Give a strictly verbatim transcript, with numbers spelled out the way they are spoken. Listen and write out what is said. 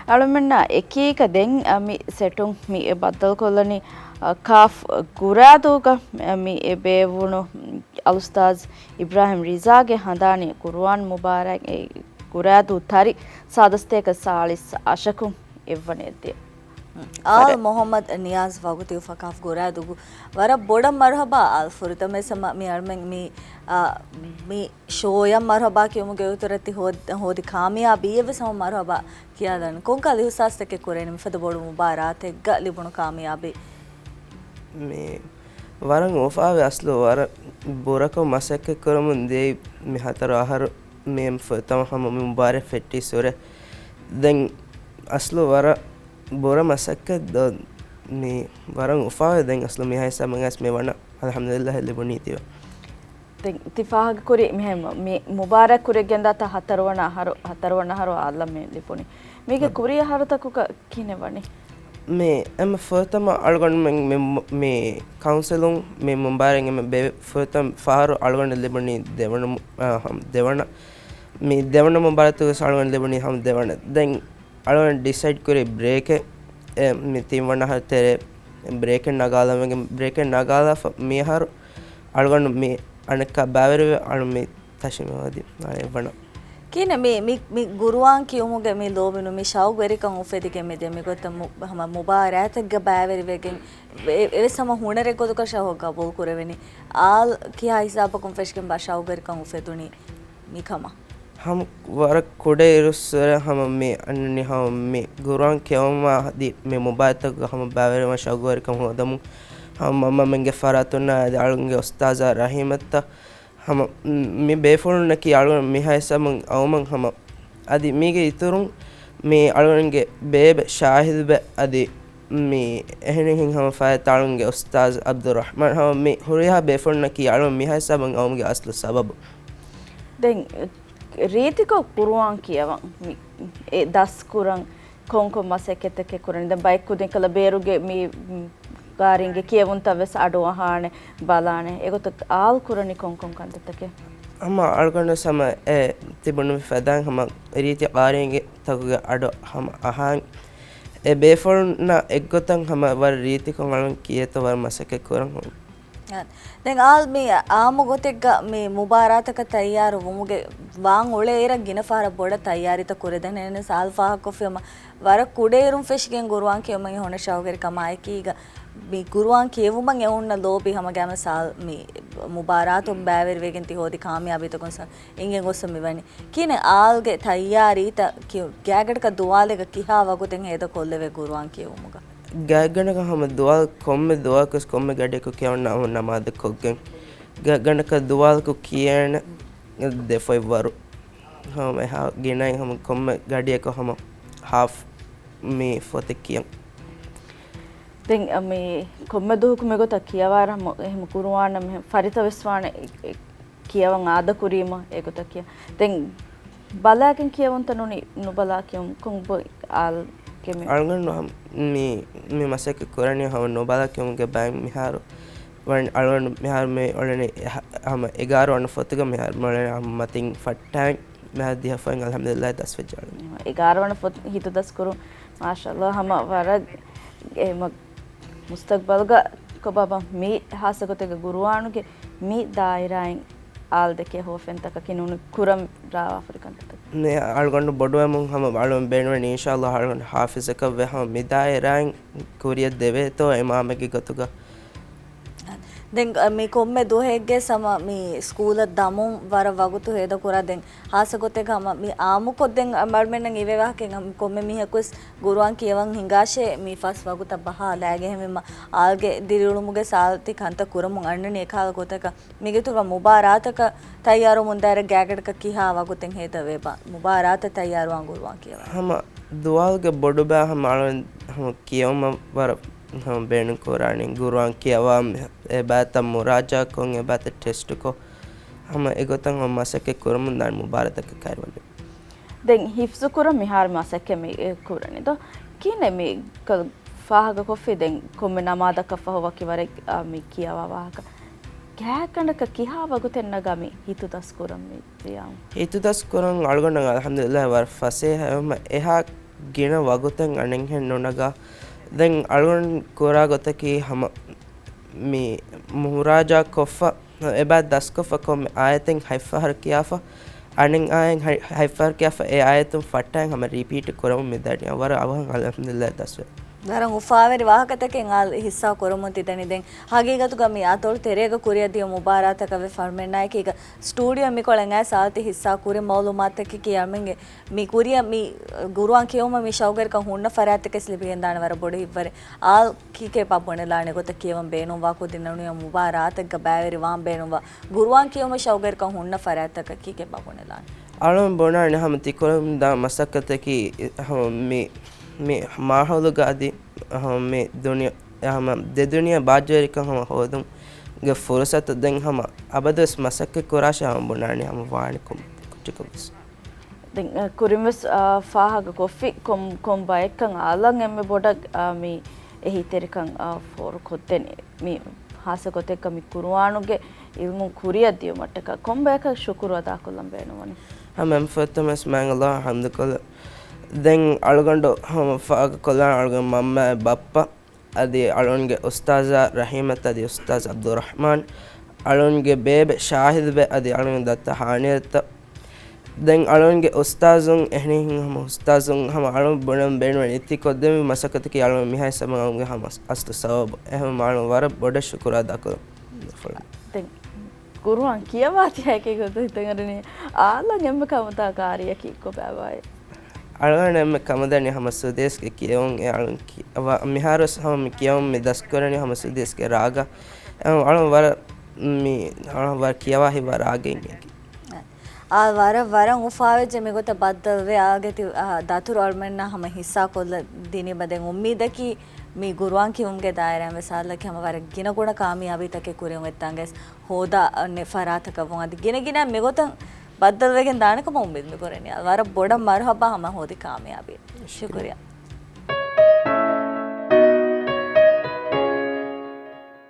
އަޅުމެންނާ އެކީގަ ދެން މި ސެޓުން މި ބައްދަލުކޮށްލަނީ، އަ، ކާފް ގުރާދޫގަ މި ބޭއްވުނު އަލްއުސްތާޒް އިބްރާހިމް ރިޒާގެ ހަނދާނީ ގުރުއާން މުބާރާތް އެ ގުރާދޫ ތަރި ސާދަސްތޭކަ ސާޅީސް އަށަކުން އެއްވަނަ އެއްދިޔަ. އާލް މުހައްމަދު ނިޔާޒް ވަގުތު އުފަ ކާފް ގުރާދޫގަ ވަރަށް ބޮޑަށް މަރުހަބާ އާލް. ފުރަތަމަ ސަމަ މި އަޅުމެން މި، އާ، މި ޝޯއަށް މަރުހަބާ ކިޔުމުގެ އިތުރަށް ތި ހޯދި، ހޯދި ކާމިޔާބީއެއްވެސް ހަމަ މަރުހަބާ ކިޔާލަން. ކޮންކަހަލަ އިހުސާސްތަކެއް ކުރޭނެ މިފަދަ ބޮޑު މުބާރާތެއްގަ ލިބުނު ކާމިޔާބީ؟ މި ވަރަށް އުފާވެ އަސްލު ވަރަށް ބުރަކޮށް މަސައްކަތް ކުރަމުން ދިޔައީ މި ހަތަރު އަހަރު މި ފުރަތަމަ ހަމަ މި މުބާރާތް ފެއްޓިއްސުރެ. ދެން އަސްލު ވަރަށް ބުރަ މަސައްކަތް ދޯ މި ވަރަށް އުފާވެ ދެން އަސްލު މިހާ ހިސާބަށް މި ވަނަ އަލްޙަމްދުލިއްލާހް ލިބުނީ ތިބަ. ދެން ތި ފާހަގަ ކުރި މިހެން މި މުބާރާތް ކުރި ގެންދާތާ ހަތަރުވަނަ އަހަރު، ހަތަރުވަނަ އަހަރު އާލް މި ލިބުނީ. މީގެ ކުރީ އަހަރުތަކުގަ ކިހިނެއް ވަނީ؟ މި އެންމެ ފުރަތަމަ އަޅުގަނޑުމެން މި، މި ކައުންސިލުން މި މުބާރާތް އެންމެ ބެ-، ފުރަތަމަ ފަހަރު އަޅުގަނޑަށް ލިބުނީ ދެވަނަ މު-، އާ، ހަމަ ދެވަނަ، މި ދެވަނަ މުބާރާތުގަސް އަޅުގަނޑަށް ލިބުނީ ހަމަ ދެވަނަ. ދެން އަޅުގަނޑު ޑިސައިޑް ކުރީ ބްރޭކެއް، އެ، މި ތިންވަނަ އަހަރު ތެރޭ ބްރޭކެއް ނަގާލަމެގެން، ބްރޭކެއް ނަގާލާފަ މި އަހަރު އަޅުގަނޑު މި އަނެއްކާ ބައިވެރިވެ އަޅު މި ތަށި މި ވަދި އެއްވަނަ. ކިހިނެއް މި، މި، މި ގުރުއާން ކިޔުމުގެ މި ލޯބިނު މި ޝައުގުވެރިކަން އުފެދިގެން މި ދެ މިގޮތަށް މު-، ހަމަ މުބާރާތަކެއްގަ ބައިވެރިވެގެން އެ-، އެވެސް ހަމަ ހުނަރެއް ގޮތުގަ ޝައުގު ގަބޫލު ކުރެވެނީ. އާލް ކިހާ ހިސާބަކުން ފެށިގެން ބާ ޝައުގުވެރިކަން އުފެދުނީ މިކަމަށް؟ ހަމަ ވަރަށް ކުޑައިރުއްސުރެ ހަމަ މި އަންނަނީ ހަމަ މި ގުރުއާން ކިޔަވުމާ އަދި މި މުބާރާތަކުގަ ހަމަ ބައިވެރިވާން ޝައުގުވެރިކަން ހޯދަމުން ހަމަ މަންމަމެންގެ ފަރާތުންނާ އަދި އަޅުގަނޑުގެ އުސްތާޒާ ރަހީމަށްތަ ހަމަ މި ބޭފުޅުންނަކީ އަޅުގަނޑު މިހާ ހިސާބުން އައުމަށް ހަމަ އަދި މީގެ އިތުރުން މި އަޅުގަނޑުގެ ބޭބެ ޝާހިދުބެ އަދި މި އެހެނިހެން ހަމަ ފައިތައް އަޅުގަނޑުގެ އުސްތާޒް އަބްދުއްރަޙްމާން ހަމަ މި ހުރިހާ ބޭފުޅުންނަކީ އަޅުގަނޑު މިހާ ހިސާބުން އައުމުގެ އަސްލު ސަބަބު. ދެން ރީތިކޮށް ގުރުއާން ކިޔަވަން މި އެ ދަސްކުރަން ކޮންކޮން މަސައްކަތްތަކެއް ކުރަނީ؟ ދެން ބައެއް ކުދިން ކަލަ ބޭރުގެ މި، މި ގާރީންގެ ކިޔެވުންތައް ވެސް އަޑު އަހާނެ، ބަލާނެ. އެގޮތަށް އާލް ކުރަނީ ކޮންކޮން ކަންތައްތަކެއް؟ ހަމަ އަޅުގަނޑު ހަމަ އެ ތިބުނު ފަދައިން ހަމަ ރީތި ގާރީންގެ ތަކުގެ އަޑު ހަމަ އަހާން. އެ ބޭފުޅުންނާ އެއްގޮތަށް ހަމަ ވަރަށް ރީތިކޮށް އަޅުން ކިޔޭތޯ ވަރަށް މަސައްކަތް ކުރަން. ދެން އާލް މި އާއްމު ގޮތެއްގަ މި މުބާރާތަކަށް ތައްޔާރު ވުމުގެ ވާން އުޅޭ އިރަށް ގިނަ ފަހަރަށް ބޮޑަށް ތައްޔާރީތައް ކުރެދެން އެން އެސް އާލް ފާހަގަކޮށްފި ހަމަ ވަރަށް ކުޑައިރުން ފެށިގެން ގުރުއާން ކިޔުމަށް ހުންނަ ޝައުގުވެރިކަމާއެކީގަ މި ގުރުއާން ކިޔެވުމަށް އެ ހުންނަ ލޯބި ހަމަ ގައިމުވެސް އާލް މި މުބާރާތުން ބައިވެރިވެގެން ތި ހޯދި ކާމިޔާބީތަކުން ސަ-، އިނގެން ގޮސް މިވަނީ. ކިހިނެއް އާލްގެ ތައްޔާރީތައް ކިޔު-، ގާތްގަނޑަކަށް ދުވާލެއްގަ ކިހާ ވަގުތެއް ހޭދަ ކޮށްލެވޭ ގުރުއާން ކިޔެވުމުގަ؟ ގާތްގަނޑަކަށް ހަމަ ދުވާލު ކޮންމެ ދުވާލަކުވެސް ކޮންމެ ގަޑިއަކު ކިޔަވަން ނަމާދު ކޮށްގެން. ގާތްގަނޑަކަށް ދުވާލަކު ކިޔޭނެ ދެ ފޮތް ވަރު. ހަމަ އެހާ ގިނައިން ހަމަ ކޮންމެ ގަޑިއަކު ހަމަ ހާފް މި ފޮތެއް ކިޔަން. ދެން، އަ، މި ކޮންމެ ދުވަހަކު މިގޮތަށް ކިޔަވާއިރު ހަމަ އެހެން ގުރުއާން މިހެން ފަރިތަވެސް ވާނެ އެ-، އެ-، ކިޔަވަން އާދަކުރީމަ އެގޮތަށް ކިޔަން. ދެން ބަލާގެން ކިޔެވުންތައް ނޫނީ ނުބަލާ ކިޔުން ކޮންބޮ އާލްގެ މި އަޅުގަނޑު ހަމަ މި، މި މަސައްކަތް ކުރަނީ ހަމަ ނުބަލާ ކިޔުމުގެ ބައިން މިހާރު ވަން އަޅުގަނޑު މިހާރު މި އުޅެނީ ހަ-، ހަމަ އެގާރަ ވަނަ ފޮތުގަ މިހާރު މި އުޅެނީ ހަމަ މަތިން ފައްޓާއިން މިހާރު ދިހަ ފޮތް އަލްޙަމްދުލިއްލާހް ދަސްވެއްޖެ އަޅުގަނޑު. އެގާރަ ވަނަ ފޮތް ހިތުދަސް ކުރުން މާޝާﷲ ހަމަ ވަރަށް އެ މަ-، މުސްތަގްބަލްގަ ކޮބާބަ މި ހާއްސަ ގޮތެއްގަ ގުރުއާނުގެ މި ދާއިރާއިން އާލް ދެކޭ ހޯފެންތަކަކީ ނޫނީ ކުރަން ރާވާފަރި ކަންތައްތަކެއް. މި އަޅުގަނޑު ބޮޑުވެމުން ހަމަ އަޅުގަނޑު ބޭނުންވަނީ އިންޝާﷲ އަޅުގަނޑު ހާފިޒަކަށްވެ ހަމަ މި ދާއިރާއިން ކުރިއަށް ދެވޭތޯ އެ މާމެއްގެ ގޮތުގަ. ދެން، އަ، މި ކޮންމެ ދުވަހެއްގެ ސަމަ މި ސްކޫލަށް ދަމުން ވަރަށް ވަގުތު ހޭދަކުރާ. ދެން ހާއްސަ ގޮތެއްގަ ހަމަ މި އާއްމުކޮށް ދެން އަ، މަޑުމެންނަށް އިވޭ ވާހަކައެއް ހަމަ ކޮންމެ މީހަކުވެސް ގުރުއާން ކިޔަވަން ހިނގާށޭ މި ފަސް ވަގުތަށް ބަހާލާގެ ހެމެމަ އާލްގެ ދިރިއުޅުމުގެ ސާލް ތި ކަންތައް ކުރަމުން އަންނަނީ އެކަހަލަ ގޮތަކަށް. މިގެތުރު މުބާރާތަކަށް ތައްޔާރުވަމުންދާއިރަށް ގާތްގަނޑަކަށް ކިހާ ވަގުތެއް ހޭދަވޭބާ؟ މުބާރާތަށް ތައްޔާރުވާން ގުރުއާން ކިޔަވާ. ހަމަ ދުވާލުގެ ބޮޑުބާ ހަމަ އަޅުން ހަމަ ކިޔަވުމަށް ވަރަށް ހަމަ ބޭނުން ކުރާނީ. ގުރުއާން ކިޔަވާ އެބާތައް މުރާޖާކޮށް އެބާތައް ޓެސްޓުކޮށް ހަމަ އެގޮތަށް ހަމަ މަސައްކަތް ކުރަމުން ދާން މުބާރާތަކަށް ކައިރިވަނީ. ދެން ހިފްޒު ކުރަން މިހާރު މަސައްކަތް މި ކުރަނީ ދޯ؟ ކިހިނެއް މި ކަ-، ފާހަގަކޮށްފި ދެން ކޮންމެ ނަމާދަކަށް ފަހު ވަކި ވަރެއް، އާ، މި ކިޔަވާ ވާހަކަ. ގާތްގަނޑަކަށް ކިހާ ވަގުތެއް ނަގާ މި ހިތުދަސް ކުރަން މި ދިޔައުން؟ ހިތުދަސް ކުރަން އަޅުގަނޑަށް އަލްޙަމްދުލިއްލާހް ވަރަށް ފަސޭހަ އެހެން އެހާ ގިނަ ވަގުތެއް އަނެއްހެން ނުނަގާ. ދެން އަޅުގަނޑު ކުރާ ގޮތަކީ ހަމަ މި މުރާޖާ ކޮށްފަ، އެބަ ދަސްކޮށްފަ ކޮންމެ އާޔަތެއް ހަތްފަހަރު ކިޔާފަ، އަނެއް އާޔަތް ހަތް، ހަތްފަހަރު ކިޔާފަ، އެ އާޔަތުން ފައްޓައިން ހަމަ ރީޕީޓް ކުރަމުން މި ދަނީ. ވަރަށް އަވަހަށް އަލްޙަމްދުލިއްލާހް ދަސްވެ. ވަރަށް އުފާވެރި ވާހަކަތަކެއް އާލް ހިއްސާ ކުރަމުން ތިދަނީ. ދެން ހަގީގަތުގަ މި އަތޮޅު ތެރޭގަ ކުރިއަށް ދިޔު މުބާރާތަކަށް ވެ ފަރުމެންނާއެކީގަ ސްޓޫޑިއޯ މިކޮޅެއް އައިސް އާލްތި ހިއްސާ ކުރި މައުލޫމާތަކަކީ އަޅުމެންގެ މި ކުރިއަށް މި ގުރުއާން ކިޔުމަށް މި ޝައުގުވެރިކަން ހުންނަ ފަރާތްތަކެސް ލިބިގެންދާނެ ވަރަށް ބޮޑު ހިތްވަރެއް. އާލް ކީކޭ ބާ ބުނެލާނެ ގޮތަށް ކިޔަވަން ބޭނުންވާ ކުދިންނަނު މުބާރާތެއްގަ ބައިވެރިވާން ބޭނުންވާ ގުރުއާން ކިޔުމަށް ޝައުގުވެރިކަން ހުންނަ ފަރާތްތަކަކީ ކޭ ބާ ބުނެލާނެ. އަޅުން ބުނާނެ ހަމަ ތިކުރަމުންދާ މަސައްކަތަކީ ހަމަ މި، މި މާހައުލުގަ އަދި ހަމަ މި ދުނިޔެ، ހަމަ ދެ ދުނިޔެ ބާއްޖަވެރިކަން ހަމަ ހޯދުމުގެ ފުރުސަތު ދެން ހަމަ އަބަދުވެސް މަސައްކަތް ކުރާށޭ ހަމަ ބުނާނެ ހަމަ ވާނެ ކޮން ކުއްޖަކަށްވެސް. ދެން، އަ، ކުރިންވެސް، އަ، ފާހަގަ ކޮށްފި ކޮން، ކޮން ބައެއްކަން އާލަން އެންމެ ބޮޑަށް، އަ، މި އެހީތެރިކަން، އަ، ފޯރު ކޮށްދެނީ. މި ހާއްސަ ގޮތެއްގަ މި ޤުރުއާނުގެ ޢިލްމު ކުރިއަށް ދިޔުމަށްޓަކާ ކޮން ބަޔަކަށް ޝުކުރު އަދާކޮށްލަން ބޭނުންވަނީ؟ ހަމަ އެންމެ ފުރަތަމަވެސް މާތް ﷲ އަށް ޙަމްދުކޮށްލަން. ދެން އަޅުގަނޑު ހަމަ ފާހަގަކޮށްލާން އަޅުގަނޑު މަންމަ ބައްޕަ އަދި އަޅުންގެ އުސްތާޒާ ރަޙީމަތް އަދި އުސްތާޒް ޢަބްދުއްރަޙްމާން، އަޅުންގެ ބޭބެ ޝާހިދުބެ އަދި އަޅުންގެ ދައްތަ ހާނިޔަތްތަ، ދެން އަޅުންގެ އުސްތާޒުން އެހެނިހެން ހަމަ އުސްތާޒުން ހަމަ އަޅުން ބުނަން ބޭނުންވަނީ ތި ކޮށްދެއްވި މަސައްކަތަކީ އަޅުން މިހާ ހިސާބުން އަޅުންގެ ހަމަ އަސްލު ސަބަބު. އެހެން އަޅުން ވަރަށް ބޮޑަށް ޝުކުރު އަދާކުރަން. ދެން ޤުރުއާން ކިޔަވާ ތިޔައިކޭ ގޮތުން ހިތަށް އަރަނީ. އާލަން އެންމެ ކަމުދާ ޤާރީއަކީ ކޮބާބާއޭ؟ އަޅުގަނޑަށް އެންމެ ކަމުދަނީ ހަމަ ސުދޭސްގެ ކިޔެވުން. އެ އަޅުން ކިޔަވާ، މިހާރުވެސް ހަމަ މި ކިޔެވުން މި ދަސްކުރަނީ ހަމަ ސުދޭސްގެ ރާގަށް. އެ އަޅުން ވަރަށް މި، އަޅުން ވަރަށް ކިޔަވާ ހިތްވާ ރާގެއް އެކި. އާ، ވަރަށް، ވަރަށް އުފާވެއްޖެ މިގޮތަށް ބައްދަލުވެ އާގެތި، އާ، ދަތުރު އަޅުމެންނާ ހަމަ ހިއްސާ ކޮށްލަ ދިނީމަ ދެން އުއްމީދަކީ މި ގުރުއާން ކިޔުމުގެ ދާއިރާއިން ވެސް އާލަކީ ހަމަ ވަރަށް ގިނަ ގުނަ ކާމިޔާބީތަކެއް ކުރިއަށް އޮތްތާނގެސް ހޯދާ އަންނެ ފަރާތަކަށް ވުން. އަދި ގިނަ ގިނަ މިގޮތަށް ބައްދަލުވެގެން ދާނެ ކަމަށް އުއްމީދު މި ކުރަނީ. ވަރަށް ބޮޑަށް މަރުހަބާ ހަމަ ހޯދި ކާމިޔާބީ. ޝުކުރިއްޔާ.